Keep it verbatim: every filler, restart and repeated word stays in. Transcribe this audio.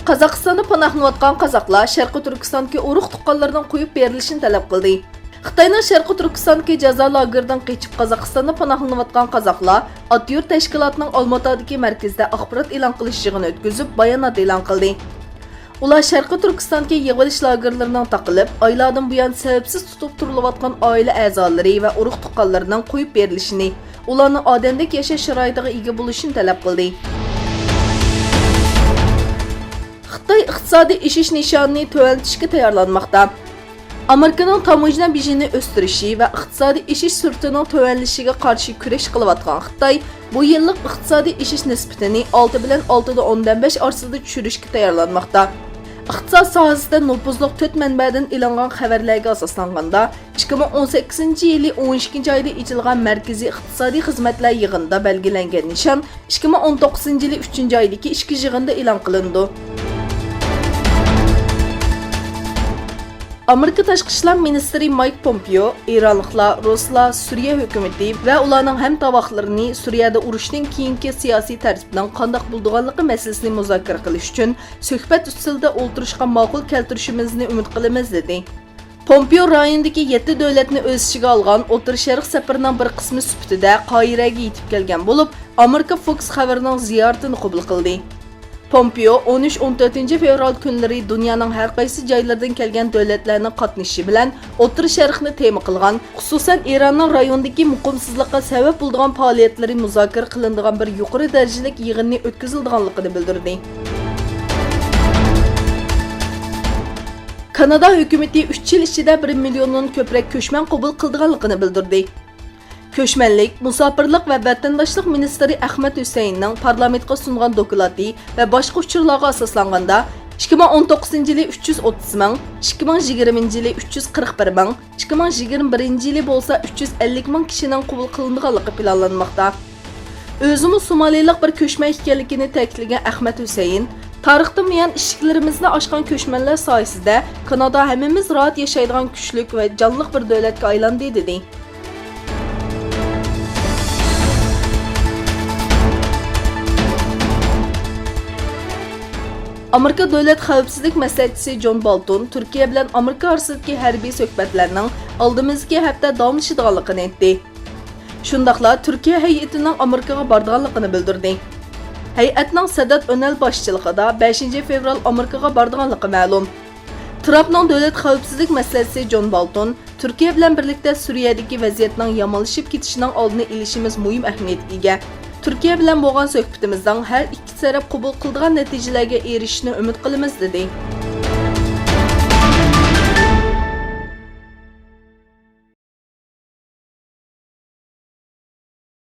قازاقىستاندا پاناھلىنىۋاتقان قازاقلار شەرقىي تۈركىستاندىكى ئۇرۇق-تۇغقانلىرىنىڭ قويۇپ بېرىلىشىنى تەلەپ قىلدى. خىتاينىڭ شەرقىي تۈركىستاندىكى جازا لاگېرىدىن قېچىپ قازاقىستاندا پاناھلىنىۋاتقان قازاقلار ئاتا يۇرت تەشكىلاتىنىڭ ئالماتادىكى مەركىزىدە ئاخبارات ئېلان قىلىش يىغىنى ئۆتكۈزۈپ، بايانات ئېلان قىلدى. ئۇلار شەرقىي تۈركىستاندىكى يىغىۋېلىش لاگېرلىرىنىڭ تاقىلىپ، ئايلاردىن بۇيان سەۋەبسىز تۇتۇپ تۇرۇلۇۋاتقان ئائىلە ئەزالىرى ۋە ئۇرۇق-تۇغقانلىرىنىڭ قويۇپ بېرىلىشىنى، ئۇلارنىڭ ئادەمدەك ياشاش شارائىتىغا ئىگە بولۇشىنى تەلەپ قىلدى. خىتاي ئىقتىسادىي ئېشىش نىشانىنى تۆۋەنلىتىشكە تەييارلانماقتا. ئامېرىكىنىڭ تاموژنا بېجىنى ئۆستۈرۈشى ۋە ئىقتىسادىي ئېشىش سۈرئىتىنىڭ تۆۋەنلىشىگە قارشى كۈرەش قىلىۋاتقان خىتاي بۇ يىللىق ئىقتىسادىي ئېشىش نىسبىتىنى ئالتە بىلەن ئالتە دە ئوندىن بەش ئارىسىدا چۈشۈرۈشكە تەييارلانماقتا. ئىقتىساد ساھەسىدە نوپۇزلۇق تۆت مەنبەدىن ئېلىنغان خەۋەرلەرگە ئاساسلانغاندا، ئىككى مىڭ ئون سەككىزىنچى يىلى ئون ئىككىنچى ئايدا ئېچىلغان مەركىزىي ئىقتىسادىي خىزمەتلەر يىغىنىدا بەلگىلەنگەن نىشان ئىككى مىڭ ئون توققۇزىنچى يىلى ئۈچىنچى ئايدىكى ئىككى يىغىندا ئېلان قىلىنىدۇ. ئامېرىكا تاشقى ئىشلار مىنىستىرى مايك پومپېئو ئىرانلىقلار، رۇسلار، سۈرىيە ھۆكۈمىتى ۋە ئۇلارنىڭ ھەمتاۋاقلىرىنى سۈرىيەدە ئۇرۇشتىن كېيىنكى سىياسىي تەرتىپنىڭ قانداق بولىدىغانلىقى مەسىلىسىنى مۇزاكىرە قىلىش ئۈچۈن سۆھبەت ئۈستىلىدە ئولتۇرۇشقا ماقۇل كەلتۈرۈشىمىزنى ئۈمىد قىلىمىز، دېدى. پومپېئو رايوندىكى يەتتە دۆلەتنى ئۆز ئىچىگە ئالغان ئوتتۇرا شەرق سەپىرىنىڭ بىر قىسمى سۈپىتىدە قاھىرەگە يېتىپ كەلگەن بولۇپ، ئامېرىكا فوكس خەۋىرىنىڭ زىيارىتىنى قوبۇل قىلدى. پومپېئو ئون ئۈچ، ئون تۆتىنچى فېۋرال كۈنلىرى دۇنيانىڭ ھەر قايسى جايلىرىدىن كەلگەن دۆلەتلەرنىڭ قاتنىشىشى بىلەن ئوتتۇرا شەرقنى تېما قىلغان، خۇسۇسەن ئىراننىڭ رايوندىكى مۇقىمسىزلىققا سەۋەب بولىدىغان پائالىيەتلىرى مۇزاكىرە قىلىنىدىغان بىر يۇقىرى دەرىجىلىك يىغىننى ئۆتكۈزۈلىدىغانلىقىنى بىلدۈردى. كانادا ھۆكۈمىتى ئۈچ يىل ئىچىدە بىر مىليوندىن كۆپرەك كۆچمەن قوبۇل قىلىدىغانلىقىنى بىلدۈردى. كۆچمەنلىك، مۇساپىرلىق ۋە ۋەتەنداشلىق مىنىستىرى ئەخمەت ھۈسەيىننىڭ پارلامېنتقا سۇنغان دوكلاتى ۋە باشقا ئۇچۇرلارغا ئاساسلانغاندا، ئىككى مىڭ ئون توققۇزىنچى يىلى ئۈچ يۈز ئوتتۇز مىڭ، ئىككى مىڭ يىگىرمىنچى يىلى ئۈچ يۈز قىرىق بىر مىڭ، ئىككى مىڭ يىگىرمە بىرىنچى يىلى بولسا ئۈچ يۈز ئەللىك مىڭ كىشىنىڭ قوبۇل قىلىنىدىغانلىقى پىلانلانماقتا. ئۆزىمۇ سومالىلىق بىر كۆچمەن ئىكەنلىكىنى تەكىتلىگەن ئەخمەت ھۈسەيىن، تارىختىن بۇيان ئىشىكلىرىمىزنى ئاچقان كۆچمەنلەر سايىسىدە كانادا ھەممىمىز راھەت ياشايدىغان كۈچلۈك ۋە جانلىق بىر دۆلەتكە ئايلاندى، دېدى. ئامېرىكا دۆلەت خەۋپسىزلىك مەسلىھەتچىسى جون بولتون تۈركىيە بىلەن ئامېرىكا ئارىسىدىكى ھەربىي سۆھبەتلەرنىڭ ئالدىمىزدىكى ھەپتە داۋاملىشىدىغانلىقىنى ئېيتتى. شۇنداقلا تۈركىيە ھەيئىتىنىڭ ئامېرىكىغا بارىدىغانلىقىنى بىلدۈردى. ھەيئەتنىڭ سەدات ئۆنەل باشچىلىقىدا بەشىنچى فېۋرال ئامېرىكىغا بارىدىغانلىقى مەلۇم. ترامپنىڭ دۆلەت خەۋپسىزلىك مەسلىھەتچىسى جون بولتون، تۈركىيە بىلەن بىرلىكتە سۈرىيەدىكى ۋەزىيەتنىڭ يامانلىشىپ كېتىشىنىڭ ئالدىنى ئېلىشىمىز مۇھىم ئەھمىيەتكە ئىگە. تۈركىيە بىلەن بولغان سۆھبىتىمىزنىڭ ھەر ئىككى تەرەپ قوبۇل قىلىدىغان نەتىجىلەرگە ئېرىشىشىنى ئۈمىد قىلىمىز، دېدى.